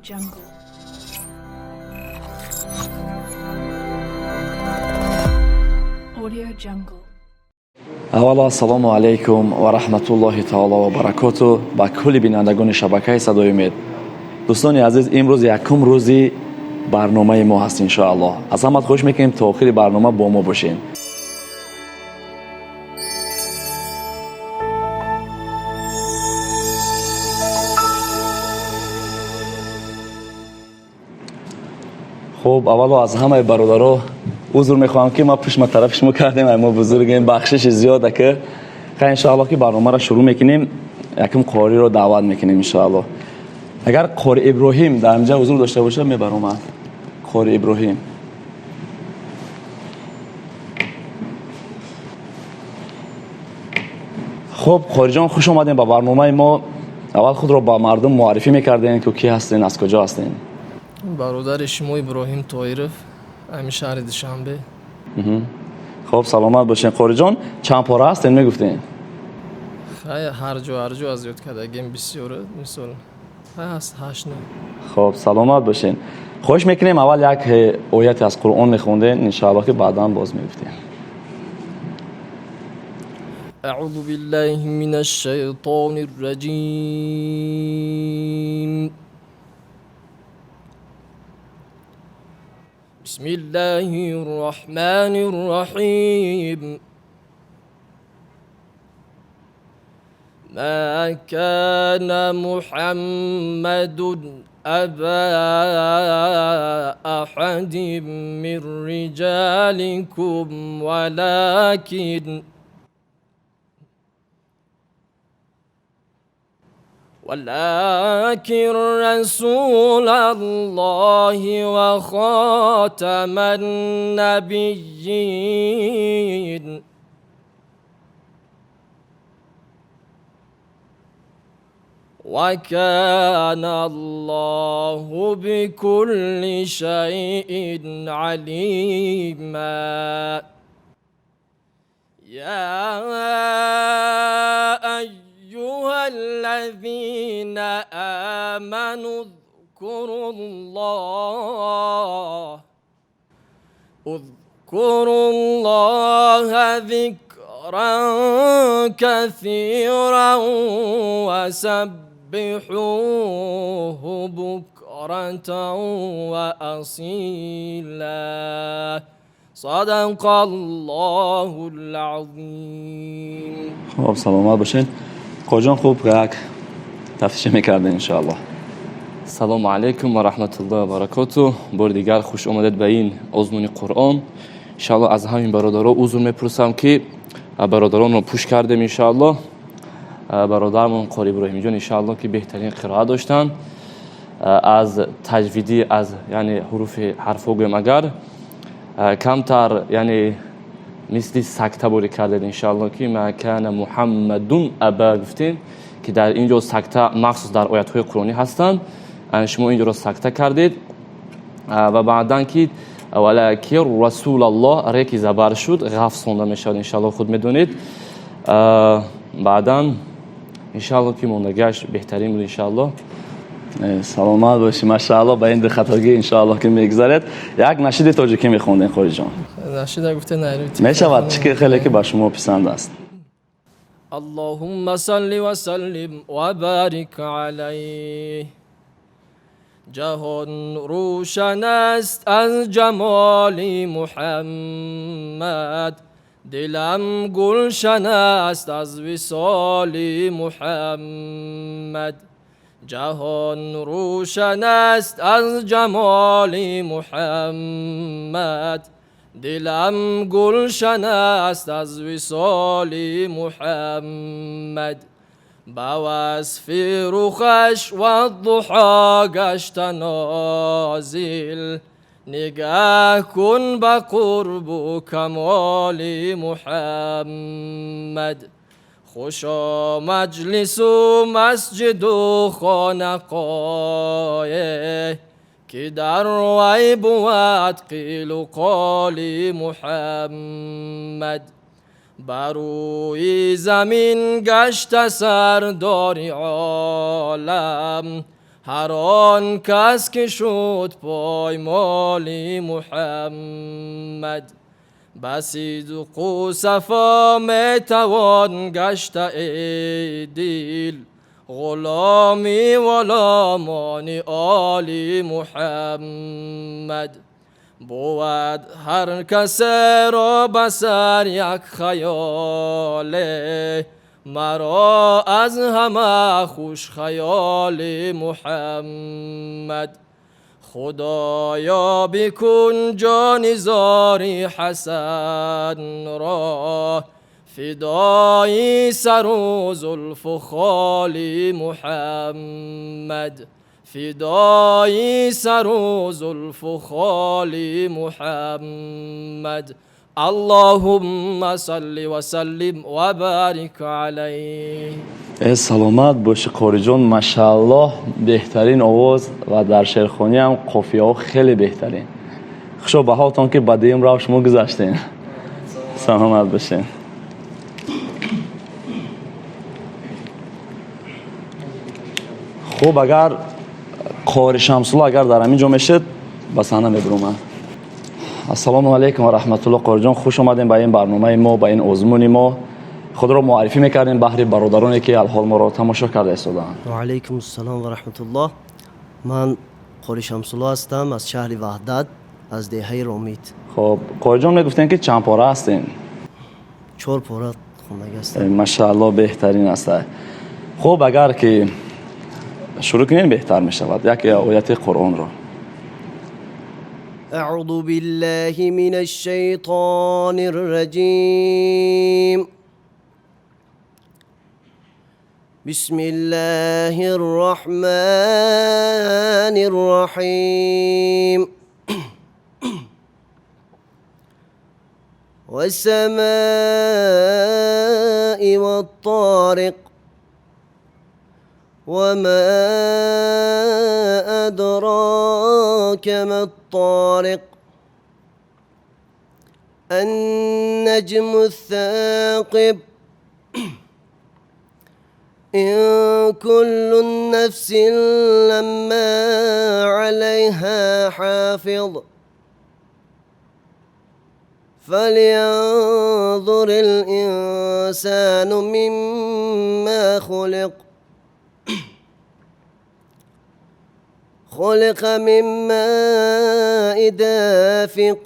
Jungle. Audio Jungle. Аввало, ассалому алайкум ва раҳматуллоҳи таоло ва баракоту ба кулли бинандагони шабакаи Садои Умед. Дӯстони азиз, имрӯз якум рӯзи барномаи мо ҳаст, иншоаллоҳ. Аз ҳамат хоҳиш мекунем, то охири барнома бо мо бошед. Хуб, аввало аз ҳамаи бародаро узр мехоҳам, ки ма пушма тарафи шумо кардем. Ай мо бузургем, бахшиши зиёд ака. Хай, иншоаллоҳ, ки барномаро шурӯъ мекунем. Якум қориро даъват мекунем, иншоаллоҳ. Агар қори Иброҳим дар инҷа ҳузур дошта бошад, мебаромад қори Иброҳим. Хуб, қориҷон, хуш омадем ба барномаи мо. Аввал худро ба мардум муаррифӣ мекардем, ки кӣ ҳастен, аз куҷо ҳастен? Бародари шумо Иброҳим Тоиров, ҳамин шаҳри Душанбе. Хуб, саломат бошен, қориҷон. Чанд пора ҳастен, мегуфтем? Хай, ҳарҷо ҳарҷо аз ёд кардагем бисёр, мисол, хай, ҳаст ҳашт не. Хуб, саломат бошен. Хоҳиш мекунем, аввал як ояте аз Қуръон мехондем, иншоаллоҳ, ки баъдан боз мегуфтем. أعوذ بالله من الشيطان الرجيم. بسم الله الرحمن الرحيم. ما كان محمد أبا أحد من رجالكم ولكن رسول الله وخاتم النبيين. وكان الله بكل شيء عليما. يا أيها الذين آمنوا اذكروا الله ذكرا كثيرا وسبحوه بكرة وأصيلا. صدق الله العظيم. Хуб, саломат бошед, қориҷон. Хуб, як тафтише мекардем, иншоаллоҳ. Салому алайкум ва раҳматуллоҳи ва баракоту. Бори дигар хуш омадед ба ин озмуни Қуръон. Иншааллоҳ, аз ҳамин бародаро узр мепурсам, ки бародаронро пӯш кардем. Иншааллоҳ, бародармон қори Иброҳимҷон, иншааллоҳ, ки беҳтарин қироат доштанд аз таҷвидӣ, аз яъне ҳуруфи ҳарфҳо гӯем, агар камтар, яъне мисли сакта борӣ кардед, иншааллоҳ, ки ма кана Муҳаммадун аба гуфтем, ки дар ин ҷо сакта махсус дар оятҳои қуръонӣ ҳастанд, шумо ин ҷоро сакта кардед. Ва баъдан ки валакин расулаллоҳ, реки забар шуд, ғафз хонда мешавад, иншааллоҳ, худ медонед. Баъдан, иншааллоҳ, ки мондагиаш беҳтарин буд, иншааллоҳ. Саломат бошӣ, машааллоҳ. Ба ин хатогӣ, иншоаллоҳ, ки мегузаред. Як нашиди тоҷикӣ мехондем, қориҷон. Нашида гуфте, найрӯи. Мешавад, чӣ ки хеле ки ба шумо писанд аст. اللهم صل وسلم وبارك عليه. جهان روشن است از جمال محمد، دلم گلشن است از وصال محمد. جهان روشن است از جمال محمد، دلم گلشن است از وصال محمد. با وصف رخش والضحى گشت نازل، نگاه کن به قرب و کمال محمد. خوشا مجلس و مسجد و خانقاه که در وی بود قیل و قال محمد. بر روی زمین گشت سردار عالم، Ҳар он кас ки шуд поймоли Муҳаммад, ба сидқу сафо метавон гашта эй дил, ғуломи ғуломони оли Муҳаммад. Бувад ҳар касеро ба сар як хаёле, маро аз ҳама хуш хаёли Муҳаммад. Худоё бикун ҷони зори Ҳасанро, фидои сару зулфу холи Муҳаммад, фидои сару зулфу холи Муҳаммад. Аллоҳумма салли ва саллим ва барик алайҳ. Саломат бошӣ Қориҷон, машааллоҳ, беҳтарин овоз ва дар шеърхонӣ ҳам қофияҳо хеле беҳтарин. Хушо ба ҳолтон ки ба дуюм рав шумо гузаштем. Саломат бошед. Хуб, агар Қори Шамсулло агар дар ҳамин ҷо мешид, ба саҳна мебуромад. Ассалому алайкум ва раҳматуллоҳ. Қориҷон, хуш омадем ба ин барномаи мо, ба ин озмуни мо. Худро муаррифӣ мекардем баҳри бародароне ки алҳол моро тамошо карда истодаанд. Ва алайкум ассалом ва раҳматуллоҳ. Ман Қори Шамсулло ҳастам аз шаҳри Ваҳдат, аз деҳаи Ромид. Хуб, Қориҷон, мегуфтем ки чанд пора ҳастем? 4 пора хондагӣ ҳастам. Машааллоҳ, беҳтарин аст. Хуб, агар ки шурӯъ кунем беҳтар мешавад. Як ояти Қуръонро. أعوذ بالله من الشيطان الرجيم. بسم الله الرحمن الرحيم. والسماء والطارق وما أدراك ما الطارق. النجم الثاقب. إن كل نفس لما عليها حافظ. فلينظر الإنسان مما خلق. خلق من ماء دافق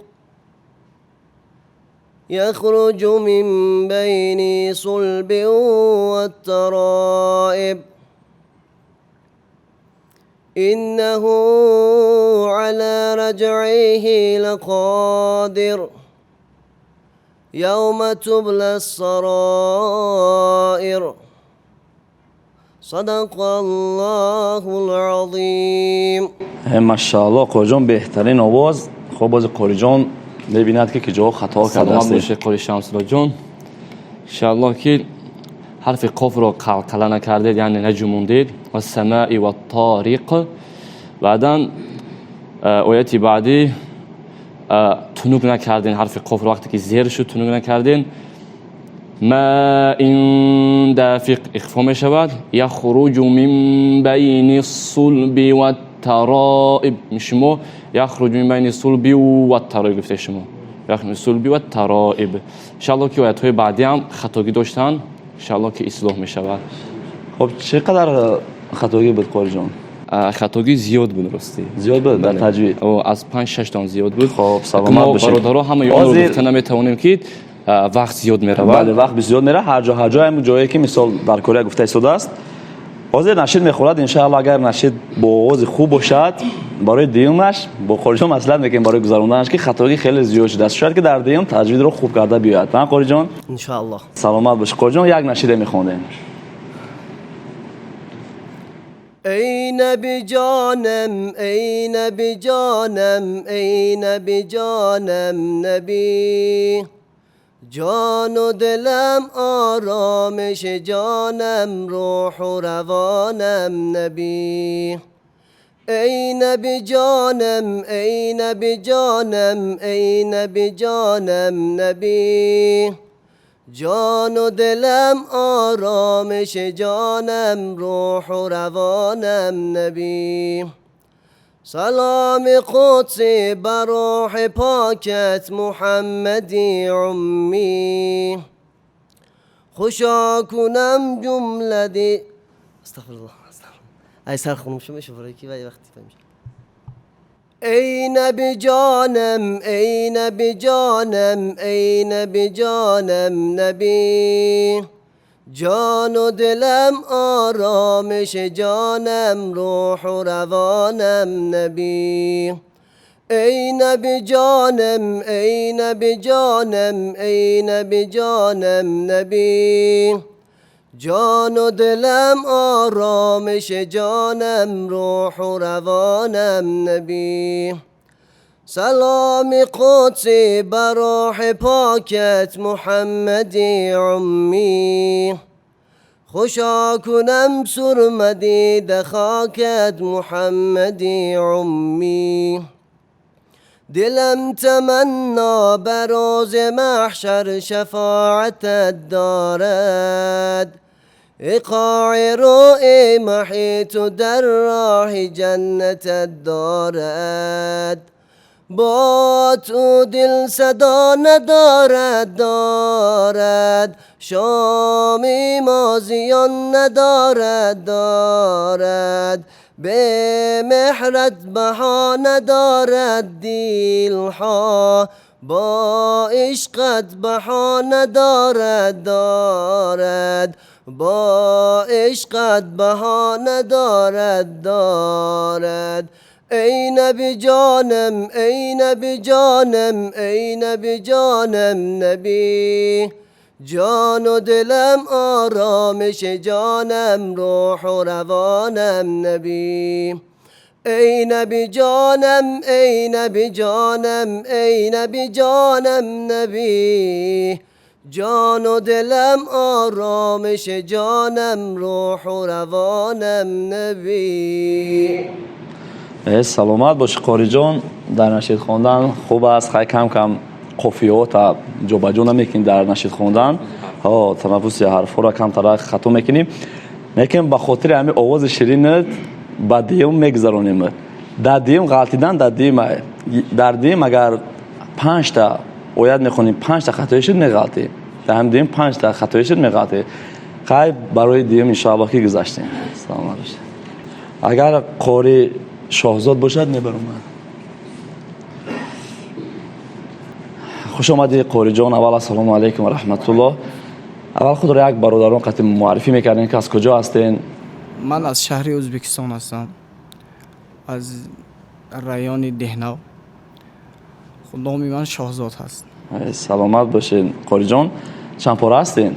يخرج من بين صلب والترائب. إنه على رجعه لقادر. يوم تبلى السرائر. صدق الله العظيم. ماشاءالله قاری بهترین آواز. خب باز قاری جان میبیند که جا خطا کرده است. سلام باشه قاری شمس‌الله جان. ان شاءالله که حرف قاف را قلقله نکردید، یعنی نجموندید. و السماء و الطارق. بعدا آیت بعدی تنوک نکردین حرف قاف را، وقتی که زیر شد تنوک نکردین. ما این دافق اخفا می شود. یخرج من بین الصلب والترائب. شما یخرج من بین الصلب والترائب گفته شما. یخرج من الصلب والترائب. ان شاء الله که آیت های بعدی هم خطاگی داشتن، ان شاء الله که اصلاح می شود. خب چقدر خطاگی بود قاری جان؟ خطاگی زیاد بود، راستی زیاد بود در تجوید. از 5 6 تا زیاد بود. خب سلامت باشید. ما برادرها همه اون رو گفته نمیتوانیم که وقت زیاد میرود. بله وقت زیاد میره. هر جا هر جا هم جایی که مثال در کره گفته شده است. حاضر نشید میخورد ان شاء الله. اگر نشید با آواز خوب باشد برای دیومش با قاری جان مصلحت میکنیم برای گذراندنش که خطاگی خیلی زیاد شده است. شاید که در دیوم تجوید رو خوب کرده بیاید. نه قاری جان؟ ان شاء الله. سلامت باش قاری جان. یک نشیده میخوندیم. ای نبی جانم ای نبی جانم ای نبی جانم نبی جان و دلم آرامش جانم روح و روانم نبی ای نبی جانم ای نبی جانم ای نبی جانم نبی جان و دلم آرامش جانم روح و روانم نبی. سلام قدسی بر روح پاکت محمدی عمی. خوشا کنم جمله دی استغفر الله استغفر الله. ای سر خونم شو میشه برای کی وقتی فهمیشه. ای نبی جانم ای نبی جانم ای نبی جانم نبی. جان و دلم آرامش جانم روح و روانم نبی. ای نبی جانم ای نبی جانم ای نبی جانم نبی. جان و دلم آرامش جانم روح و روانم نبی. سلام قدسی بر روح پاکت محمدی عمی. خوشا کنم سرمدی دخاکت محمدی عمی. دلم تمنا بر روز محشر شفاعتت دارد. اقاع روی محیط در راه جنتت دارد. با تو دل صدا ندارد دارد. شامی مازیان ندارد دارد. به مهرت بها ندارد دلها. با عشقت بها ندارد دارد. با عشقت بها ندارد دارد. ای نبی جانم ای نبی جانم ای نبی جانم نبی. جان و دلم آرامش جانم روح و روانم نبی. ای نبی جانم ای نبی جانم ای نبی جانم نبی. جان و دلم آرامش جانم روح و روانم نبی. саломат бошӣ қориҷон. Дар нашид хондан хуб аст. Хай кам кам қофияҳо ҷобаҷо намекунӣ дар нашид хондан, танаффуси ҳарфҳоро камтара хато мекунӣ, лекин ба хотири ҳамин овози ширинат ба дуюм мегузаронем. Дар дуюм ғалтидан дар дуюм агар панҷта оят мехонем, панҷта хатои шуд меғалтӣ. Дар ҳам дуюм панҷта хатои шуд меғалтӣ. Хай барои дуюм иншоаллоҳ ки гузаштем. Саломат бошед. Агар қори шоҳзод бошад мебаромад. Хуш омадӣ қориҷон. Аввал ассалому алайкум ва раҳматуллоҳ. Аввал худро як бародарон қатъи муаррифӣ мекардем ки аз куҷо ҳастен. Ман аз шаҳри Ӯзбекистон ҳастам, аз райони Деҳнав. Номи ман Шоҳзод ҳаст. Саломат бошед қориҷон. Чанд пора ҳастен?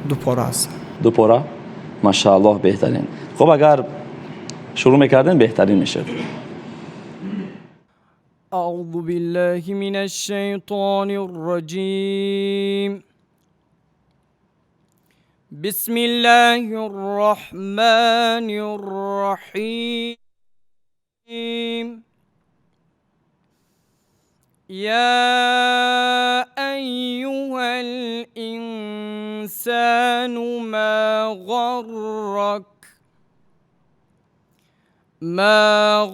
Ду пора ҳастам. Ду пора? Машааллоҳ, беҳтарин. Хуб, агар шурӯъ мекардем беҳтарин мешуд. أعوذ بالله من الشيطان الرجيم. بسم الله الرحمن الرحيم. يا أيها الإنسان ما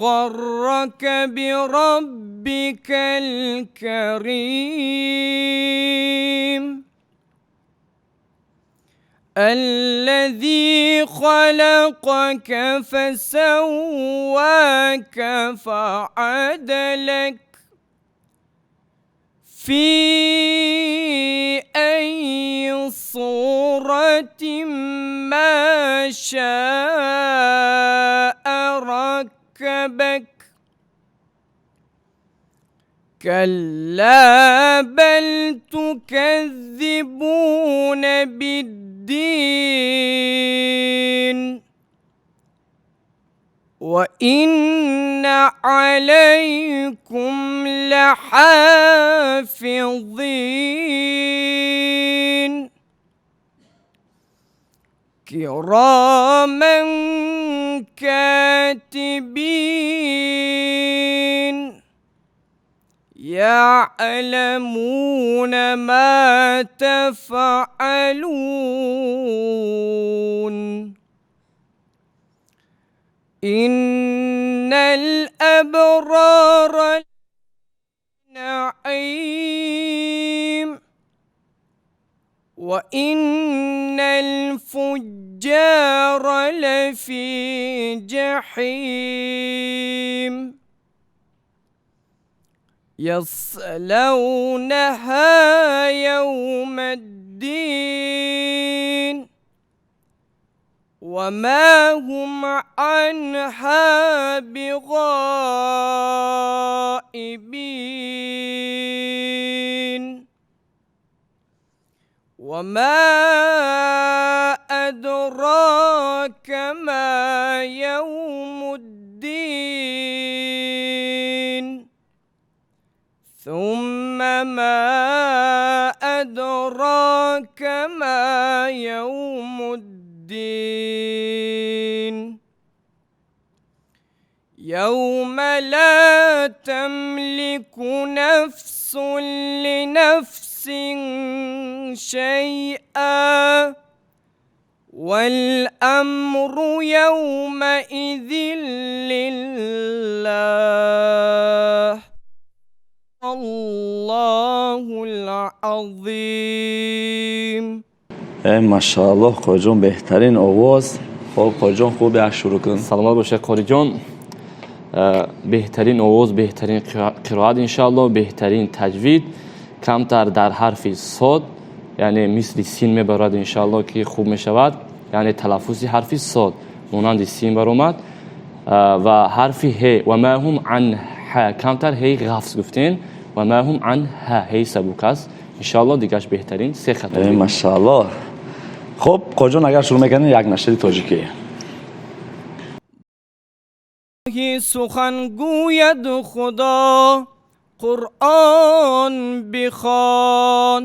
غرك بربك الكريم الذي خلقك فسواك فعدلك في أي صورة ما شاء ركبك. كلا بل تكذبون بالدين وإن عليكم لحافظين كراما كاتبين يعلمون ما تفعلون. إن الأبرار نعيم وإن الفجار لفي جحيم. يصلونها يوم الدين وما هم عنها بغائبين. وما أدراك ما يوم الدين. ثم ما أدراك ما يوم الدين. يوم لا تملك نفس لنفس شيئا والأمر يومئذ لله. الله العظيم. Машааллоҳ, Қориҷон, беҳтарин овоз. Хоб, Қориҷон, хуб як шурӯъ кун. Саломат бошед, Қориҷон. Беҳтарин овоз, беҳтарин қироат, иншааллоҳ, беҳтарин таҷвид. Камтар дар ҳарфи сод, яъне мисли син мебарад, иншааллоҳ, ки хуб мешавад. Яъне талаффузи ҳарфи сод монанди син баромад ва ҳарфи ҳе ва ма ҳум анҳа, камтар ҳеи ғафз гуфтем, ва ма ҳум анҳа, ҳеи сабук аст. Иншааллоҳ, дигаш беҳтарин, се хато. Машааллоҳ. Хуб, Қориҷон, агар шурӯъ мекардем як нашиди тоҷикӣ. Сухан гӯяд Худо, Қуръон бихон,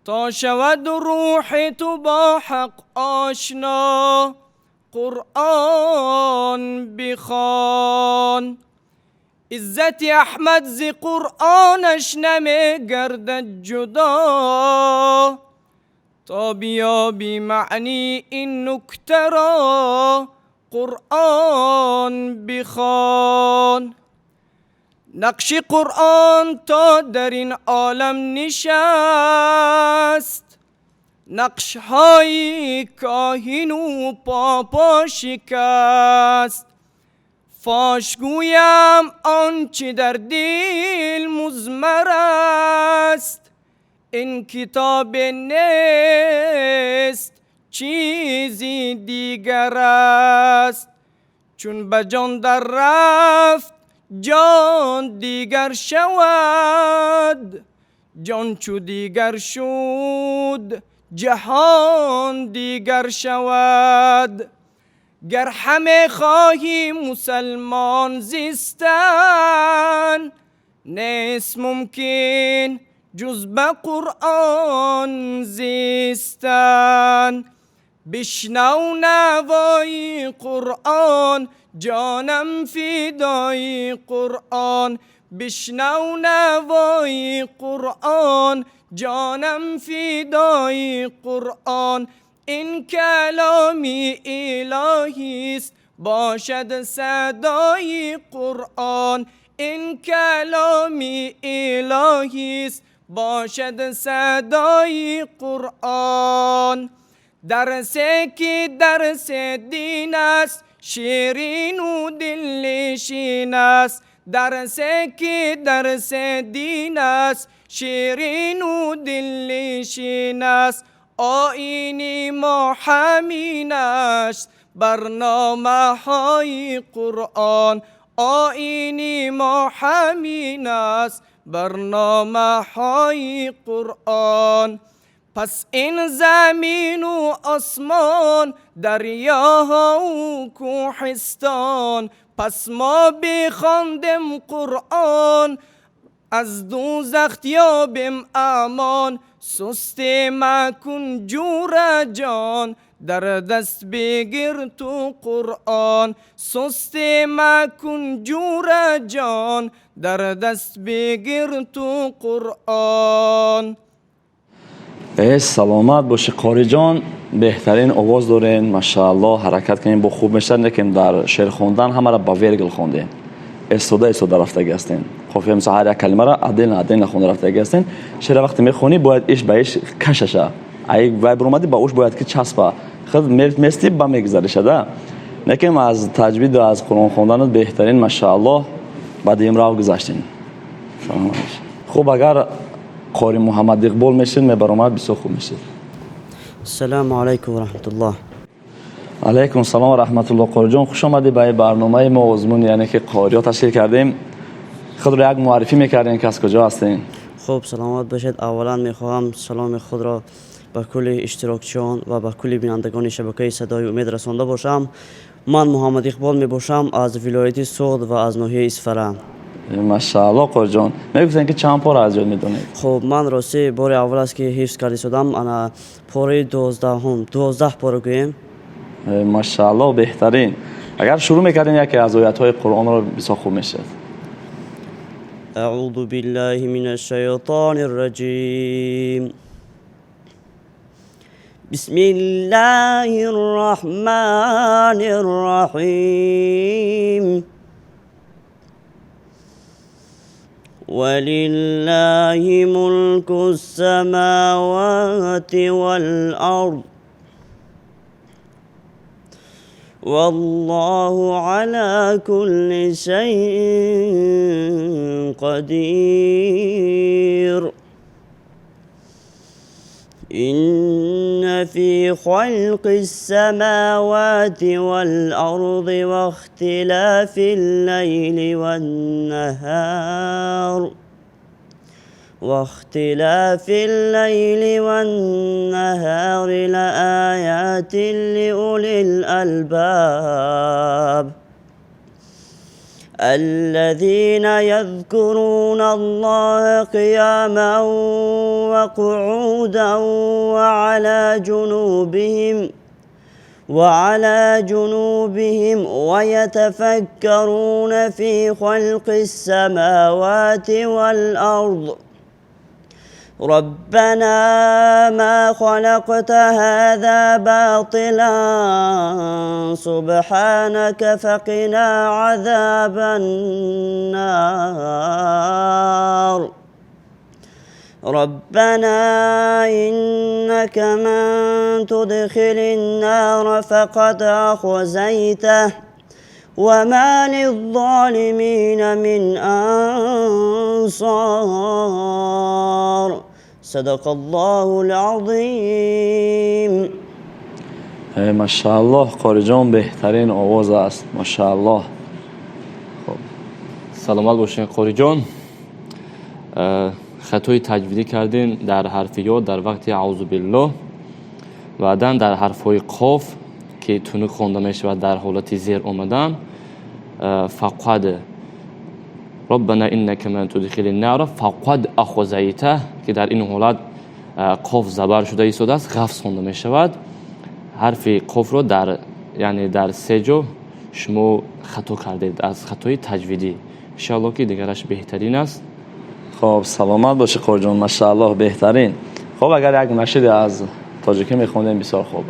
то шавад рӯҳи ту бо ҳақ ошно. Қуръон бихон. Иззати Аҳмад зи Қуръонаш намегардад ҷудо, то биёби маънии ин нуктаро. Қуръон бихон. Нақши Қуръон то дар ин олам нишаст, нақшҳои коҳину попо шикаст. Фош гӯям он чи дар дил музмар аст, ин китобе нест, чизи дигар аст. Чун ба ҷон дар рафт, ҷон дигар шавад, ҷон чу дигар шуд, ҷаҳон дигар шавад. Гар ҳаме хоҳӣ мусалмон зистан, нест мумкин ҷуз ба Қуръон зистан. Бишнав навои Қуръон, ҷонам фидои Қуръон. Бишнав навои Қуръон, ҷонам фидои Қуръон. Ин каломи илоҳист, бошад садои Қуръон. Ин каломи илоҳист, бошад садои Қуръон. Дарсе ки дарси дин аст, ширину дилнишин аст. Дарсе ки дарси дин аст, ширину дилнишин аст. Оини мо ҳамин аст, барномаҳои Қуръон. Оини мо ҳамин аст, барномаҳои Қуръон. Пас ин замину осмон, дарёҳову кӯҳистон, пас мо бихондем Қуръон, аз дӯзах ёбем амон. Сустӣ макун, ҷура ҷон, дар даст бигир ту Қуръон. Сусти макун ҷура ҷон, дар даст бигир ту Қуръон. Саломат бошӣ Қориҷон, беҳтарин овоз дорен, машааллоҳ. Ҳаракат кунем, бо хуб мешавад, лекин дар шеър хондан ҳамаро ба вергл хондем, истода истода рафтагӣ ҳастем. Қофия мисол ҳар як калимаро отдельно отдельно хонда рафтагӣ ҳастем. Шеъра вақте мехонӣ, бояд иш ба иш кашаша, ай вай биромадӣ, ба уш бояд ки часпа, худ мести ба мегузаришада. Лекин аз таҷвиду аз Қуръон хонданат беҳтарин, машааллоҳ. Ба дуюм рав гузаштем. Хуб, агар Қори Муҳаммад Иқбол мешид, мебаромад, бисёр хуб мешид. Ассалому алайкум ва раҳматуллоҳ. Алайкум салом ва раҳматуллоҳ. Қориҷон, хуш омадӣ ба ин барномаи мо, озмун, яъне ки қориё ташкил кардем. Худро як муаррифӣ мекардем, ки аз куҷо ҳастем. Хуб, саломат бошед. Аввалан мехоҳам саломи худро ба кулли иштирокчиён ва ба кулли бинандагони шабакаи Садои Умед расонда бошам. Ман Муҳаммад Иқбол мебошам, аз вилояти Суғд ва аз ноҳияи Исфара. Машааллоҳ. Қориҷон, мегуфтем, ки чанд пора аз ёд медонед? Хуб, ман ростӣ бори аввал аст, ки ҳифз карда истодам, ана пораи 12-ум, 12 пора гӯем. Машааллоҳ, беҳтарин. Агар шурӯъ мекардем яке аз оятҳои Қуръонро, бисёр хуб мешуд. أعوذ بالله من الشيطان الرجيم. بسم الله الرحمن الرحيم. ولله ملك السماوات والأرض والله على كل شيء قدير. إن في خلق السماوات والأرض واختلاف الليل والنهار لآيات لأولي الألباب الذين يذكرون الله قياما وقعودا وعلى جنوبهم ويتفكرون في خلق السماوات والأرض ربنا ما خلقت هذا باطلا سبحانك فقنا عذاب النار. ربنا إنك من تدخل النار فقد أخزيته وما للظالمين من أنصار. صدق الله العظيم. Машааллоҳ, Қориҷон, беҳтарин овоз аст, машааллоҳ. Хуб, саломат бошед, Қориҷон. Хатои таҷвидӣ кардем дар ҳарфи ё дар вақти аузу биллоҳ, баъдан дар ҳарфҳои қоф, ки тунук хонда мешавад дар ҳолати зер омадан, фақад роббана иннака ман tudхили нара фақад ахзайта, ки дар ин ҳолат қоф забар шуда истодааст, ғафз хонда мешавад. Ҳарфи қофро дар, яъне дар се ҷо шумо хато кардед аз хатои таҷвидӣ. Иншоаллоҳ, ки дигараш беҳтарин аст. Хуб, саломат бошӣ, Қориҷон, машааллоҳ, беҳтарин. Хуб, агар як нашиде аз тоҷикӣ мехондем, бисёр хуб.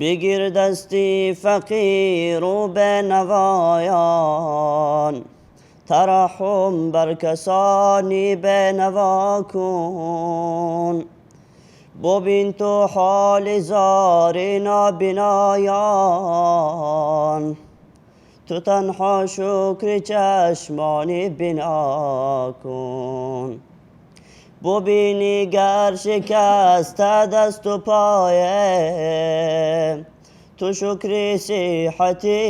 Бигир дасти фақиру бенавоён, тараҳҳум бар касони бенаво кун. Бубин ту ҳоли зори нобиноён, ту танҳо шукри чашмони бино кун. Бубини гар шикаста дасту пое, ту шукри сиҳати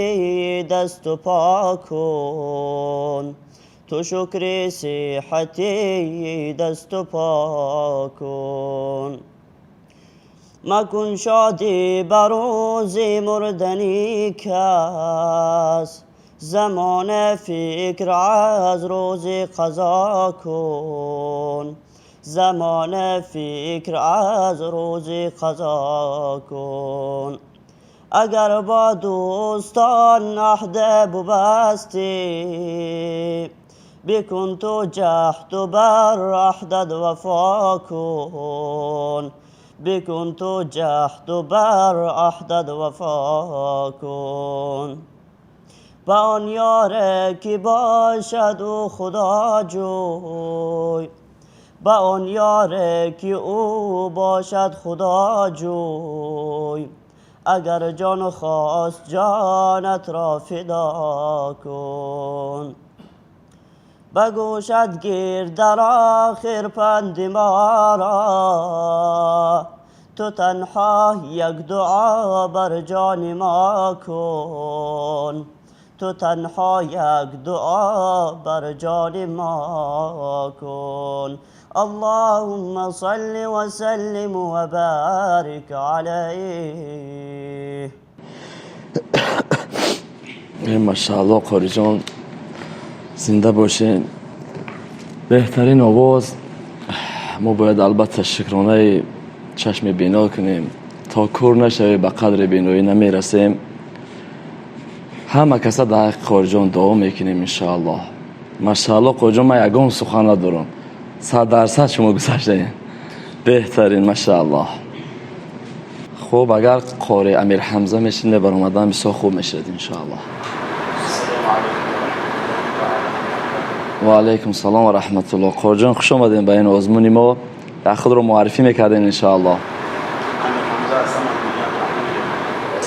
дасту по кун. Ту шукри сиҳати дасту по кун. Макун шодӣ ба рӯзи мурдани кас, замоне фикр аз рӯзи қазо кун. زمان فکر از روز قضا کن. اگر با دوستان عهد ببستی، بکن تو جهد و بر عهدت وفا کن. بکن تو جهد و بر عهدت وفا کن. به آن یاره که باشد او خدا جوی، به آن یاره که او باشد خدا جوی. اگر جان خواست جانت را فدا کن. به گوشت گیر در آخر پند ما را، تو تنها یک دعا بر جان ما کن. تو تنها یک دعا بر جان ما کن. اللهم صل وسلم وبارك عليه. ماشاءالله قاری جان، зинда бошед. Беҳтарин овоз. Мо бояд албатта шукронаи чашми бино кунем. То кур нашавӣ, ба қадри биноӣ намерасем. Ҳама каса дар ҳаққи қориҷон дуо мекунем, иншоаллоҳ. Машааллоҳ, қориҷон, ман ягон сухан надорам. 100% шумо гузаштаед. Беҳтарин, машааллоҳ. Хуб, агар қори Амир Ҳамза мешид, баромадан бисёр хуб мешуд, иншоаллоҳ. Ва алайкум салом ва раҳматуллоҳ. Қориҷон, хуш омадем ба ин озмуни мо. Худро муаррифӣ мекардем, иншоаллоҳ.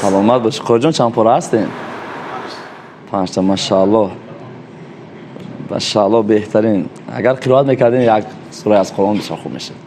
Саломат бошед. Қориҷон, чанд пора ҳастем? Панҷта. Машааллоҳ, машааллоҳ, беҳтарин. Агар қироат мекардем як сура аз Қуръон, бисёр хуб мешуд.